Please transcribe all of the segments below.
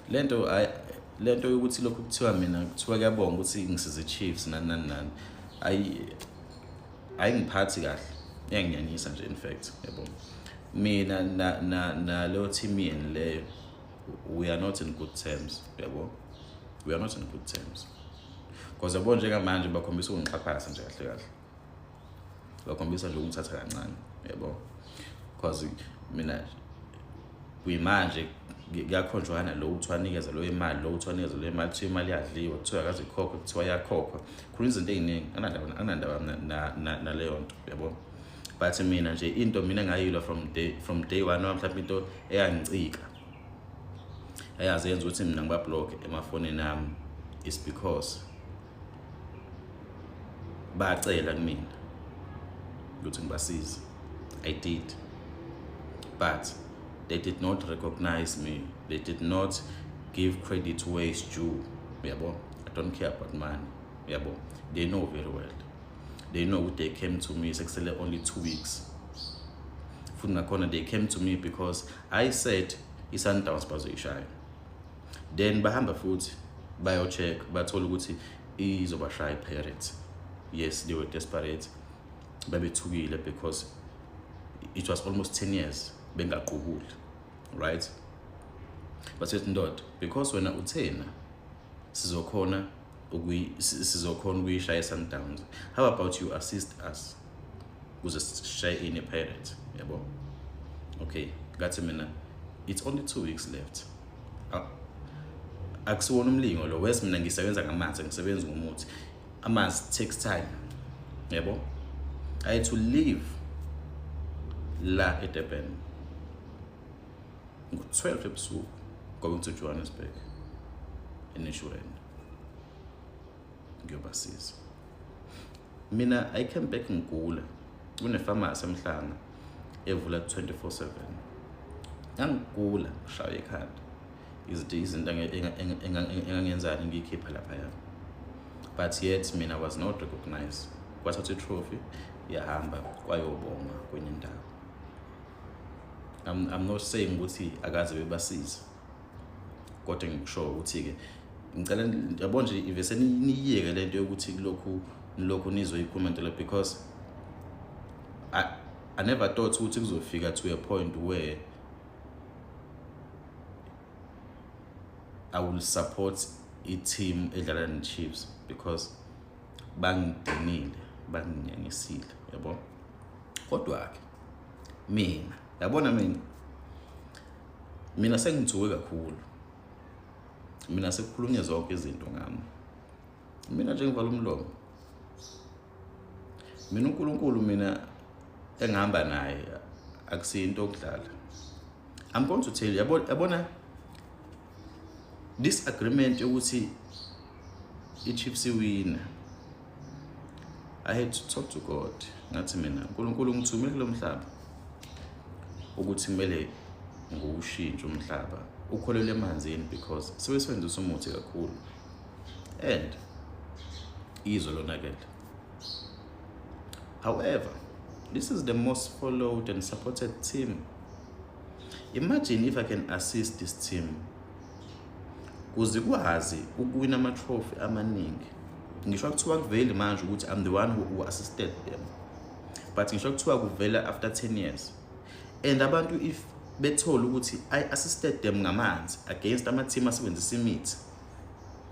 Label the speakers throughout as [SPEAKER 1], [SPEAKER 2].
[SPEAKER 1] Lento ay, lento yokuthi lokhu kuthiwa mina, kuthiwa kuyabonga ukuthi ngisize Chiefs, nani nani nani, ayi, ayingiphathi kahle, iyanginyanyisa nje in fact, yabo. Mina na na naleyo team yeni leyo, we are not in good terms, yabo. We are not in good terms because, yabo, njengamanje bakhombisa ukungixhaphasa nje kahle kahle, bakhombisa nje ukungithatha kancane, yabo, because mina kuyimanje kuyakhonjwana lo kuthiwa nikeza lo imali, lo kuthiwa nikeza lo imali, kuthiwa imali yadliwa, kuthiwa akaze ikhokhwe, kuthiwa iyakhokhwa. Khuluma izinto ey'ningi, anginandaba naleyo nto, yabo. But mina nje, into mina engayilwa from day one, noma mhlawumbe into eyangicika, eyaze yenza ukuthi mina ngibablock emafonini ami, is because bacela kumina ukuthi ngibasize. I did, but they did not recognize me. They did not give credit where it's due, yabo. I don't care about money, yabo. They know very well, they know ukuthi they came to me sekusele only 2 weeks. Futhi nakhona they came to me because I said i-Sundowns bazoyishaya. Then bahamba futhi bayo-check, bathola ukuthi izobashaya i-Pirates. Yes, they were desperate, babethukile because it was almost 10 years bengaqubuli, right? Basethi, "Ndoda, because wena uthena sizokhona ukuyishaya i-Sundowns, how about you assist us ukuze sishaye ini, i-Pirates?" Yabo. Okay, ngathi mina, it's only 2 weeks left. Akusiwona umlingo lo wes. Mina ngisebenza ngamanzi, ngisebenza ngomuthi. Amanzi takes time, yabo. I had to leave la eDurban ngo-12 ebusuku going to Johannesburg eNaturena ngiyobasiza. Mina I came back ngigula. Kunefamasi eMhlanga evula 24/7. Ngangigula, ngishaya ekhanda, izinto engangenzani ngiyikhipha laphaya, but yet mina was not recognized. Kwathatha i-trophy, yahamba kwayobongwa kwenye indawo. I'm not saying ukuthi akaze bebasize, kodwa ngikusho ukuthi-ke ngicela, yabo nje, ivese niyiyeke lento yokuthi kulokhu nilokhu nizoyikhuluma into le, because I never thought ukuthi kuzofika to a point where I will support i-team edlala ne-Chiefs, because bangidinile, banginyanyisile, yabo. Kodwa-ke mina, yabona, mina sengithuke kakhulu. Mina sekukhulunywe zonke izinto ngami. Mina nje ngivala umlomo. Mina uNkulunkulu mina engihamba naye akusiyinto okudlala. I'm going to tell you, yabo, yabona this agreement yokuthi i-Chiefs iwina, I had to talk to God. Ngathi mina, "uNkulunkulu ngithume kulo mhlaba ukuthi kumele ngiwushintshe umhlaba ukholelwe emanzini, because sebesebenzisa umuthi kakhulu and izwe lonakele. However, this is the most followed and supported team. Imagine if I can assist this team kuze kwazi ukuwina ama-trophy amaningi." Ngisho kuthiwa kuveli manje ukuthi I'm the one who assisted them, but ngisho kuthiwa kuvela after 10 years and abantu if bethola ukuthi I assisted them ngamanzi against ama-team asebenzisa imithi,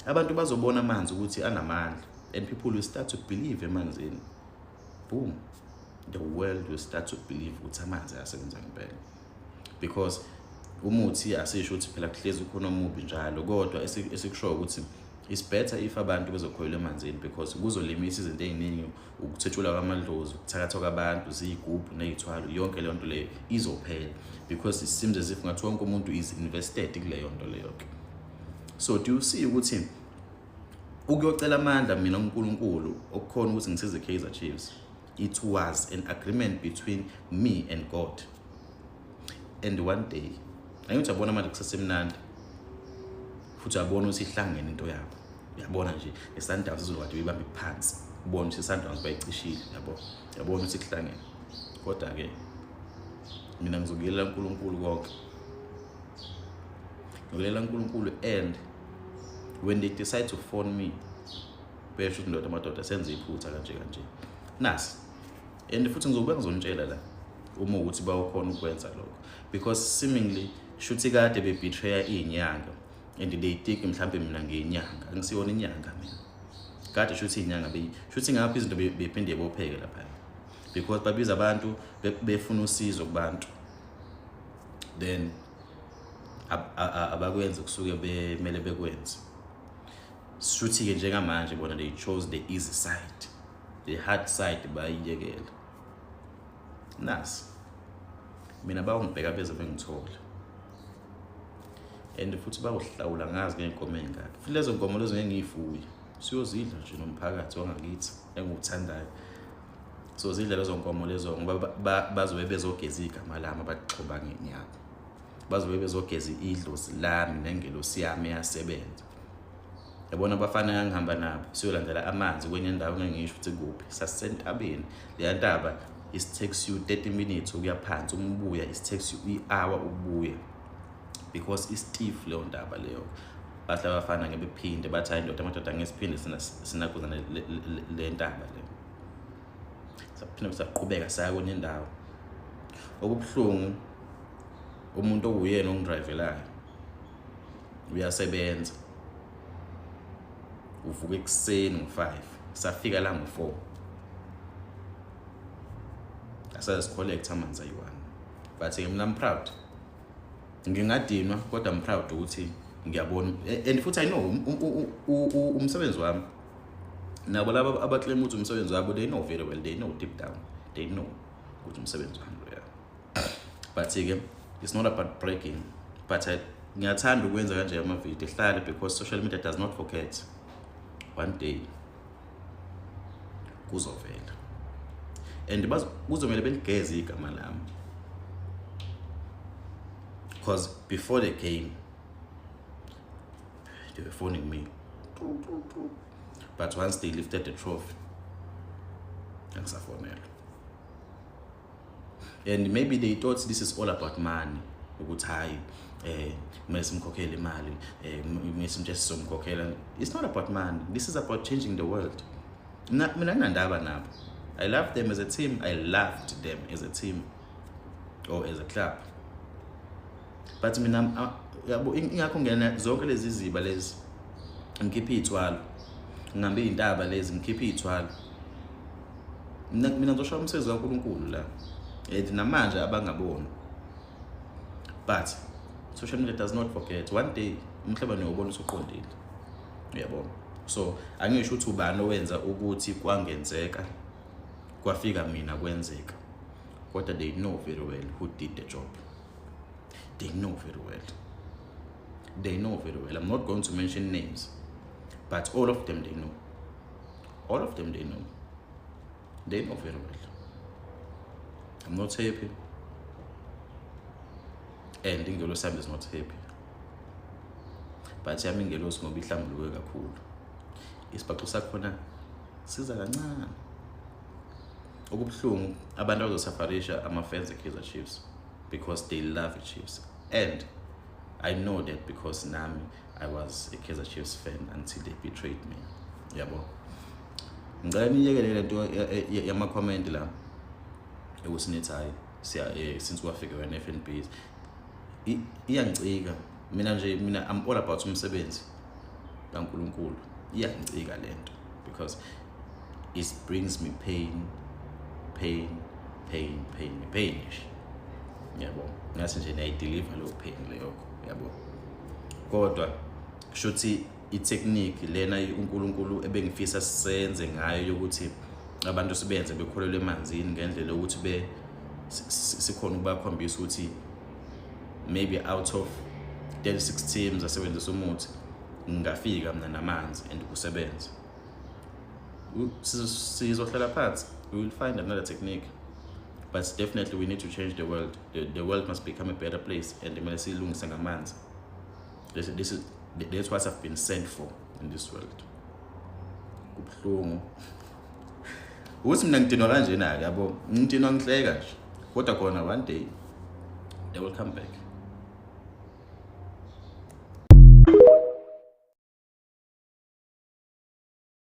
[SPEAKER 1] abantu bazobona amanzi ukuthi anamandla and people will start to believe emanzini. Boom, the world will start to believe ukuthi amanzi ayasebenza ngempela, because umuthi asisho ukuthi phela kuhlezi ukhona omubi njalo, kodwa esikushoyo ukuthi it's better if abantu bezokholelwa emanzini, because kuzolimisa izinto ey'ningi, ukuthetshulwa kwamadlozi, ukuthakathwa kwabantu ziyigubhu ney'thwalo. Yonke leyo nto leyo izophela, because it seems as if ngathi wonke umuntu is invested kuleyo nto leyo-ke. So do you see ukuthi ukuyocela amandla mina uNkulunkulu okukhona ukuthi ngisize Kaizer Chiefs, it was an agreement between me and God. And one day, angithi uyabona manje kusesemnandi futhi, uyabona ukuthi ihlangene into yabo. Uyabona nje i-Sundowns izokade uyibambe phansi, ubone ukuthi i-Sundowns bayicishile, yabo. Uyabona ukuthi kuhlangene. Kodwa-ke mina ngizokuyelela uNkulunkulu konke. Ngikulalela uNkulunkulu, and when they decide to phone me, besho ukuthi, "Ndoda, madoda, senze iphutha kanje kanje." Nasi, and futhi ngizobuya ngizonitshela la uma ukuthi bawukhona ukwenza lokho, because seemingly shuthi kade bebetraya iy'nyanga and they think mhlampe mina ngiyinyanga. Angisiyona inyanga mina. Kade shuthi iy'nyanga shuthi ngapho izinto bephinde bopheke laphaya, because babiza abantu befuna usizo kubantu, then abakwenzi kusuke bemele bekwenze. Shuthi-ke njengamanje bona they chose the easy side, the hard side bayiyekela. Nasi mina bawungibheka beze bengithola, and futhi bawuhlawula ngazi ngey'nkomo ey'ngaki. Futhi lezo nkomo lezo ngeke ngiyifuye, siyozidla nje nomphakathi wangakithi engiwuthandayo. So zidla lezo nkomo lezo, ngoba bazobe bezogeza igama lami abaxhoba ngenyama, bazobe bezogeza idlozi lami nengelosi yami eyasebenza. Yabona abafana engihamba nabo siyolandela amanzi kwenye indawo, ngeke ngisho ukuthi kuphi. Sasisentabeni. Leya ntaba, it takes you 30 minutes ukuya phansi, uma ubuya it takes you i-hour ukubuya, because i-steep leyo ntaba leyo. Bahle abafana ngeke bephinde, bathi, "Hayi ndoda, amadoda, angeke siphinde sinakuzana le ntaba le." Saphinde saqhubeka saya kwenye indawo. Okubuhlungu, umuntu owuyena ongidrivelayo uyasebenza, uvuka ekuseni ngo-5, safika la ngo-4, asaze sicollect amanzi ayi-one. But-ke mina I'm proud. Ngingadinwa, kodwa I'm proud ukuthi ngiyabona, and futhi I know umsebenzi wami. Nabo laba abaclaim ukuthi umsebenzi wabo, they know very well, they know deep down, they know ukuthi umsebenzi wami loya. But-ke it's not about bragging, but ngiyathanda ukwenza kanje amavidiyo ehlale, because social media does not forget. One day kuzovela, and kuzomele beligeze igama lami, because before the game they were phoning me, but once they lifted the trophy, angisafonelwa. And maybe they thought this is all about money, ukuthi hayi, kumele simkhokhele imali, kumele simtshele sizomkhokhela. It's not about money. This is about changing the world. Mina anginandaba nabo. I love them as a team. I loved them as a team or as a club, but mina yabo, ingakho ngena zonke lezi ziba lezi, ngikhiphe iy'thwalo, ngihambe iy'ntaba lezi, ngikhiphe iy'thwalo. Mina ngizoshaya umsebenzi kaNkulunkulu la, and namanje abangaboni, but social media does not forget. One day umhlaba niyobona usuqondile, uyabona. So angisho ukuthi ubani owenza ukuthi kwangenzeka kwafika mina kwenzeka, kodwa they know very well who did the job. They know very well, they know very well. I'm not going to mention names, but all of them, they know. All of them, they know. They know very well. I'm not happy, and ingelosi yami is not happy, but yami ingelosi, ngoba ihlambuluke kakhulu, isibhaxu sakhona siza kancane. Okubuhlungu, abantu abazosufferisha ama-fans e-Kaizer Chiefs, because they love Chiefs, and I know that because nami I was a Kaizer Chiefs fan until they betrayed me, yabo. Ngicela niyekele lento yama-comment la ukuthi nithi hayi, siya since kwafika wena FNB. Iyangicika mina nje. Mina I'm all about umsebenzi kaNkulunkulu. Iyangicika lento because it brings me pain, pain, pain, pain, pain nje, yabo. Ngathi nje niyayideliver leyo pain leyo, yabo. Kodwa kushuthi i-technique lena uNkulunkulu ebengifisa sisenze ngayo yokuthi abantu sibenze bekholelwe emanzini ngendlela yokuthi be sikhona ukubakhombisa ukuthi maybe out of 36 teams asebenzisa umuthi, ngingafika mina namanzi and kusebenze. Sizohlala phansi, we will find another technique, but definitely we need to change the world. The world must become a better place, and kumele siyilungise ngamanzi. This, this is that's what I've been sent for in this world. Kubuhlungu ukuthi mina ngidinwa kanjena-ke, yabo. Ngidinwa ngihleka nje, kodwa khona one day they will come back.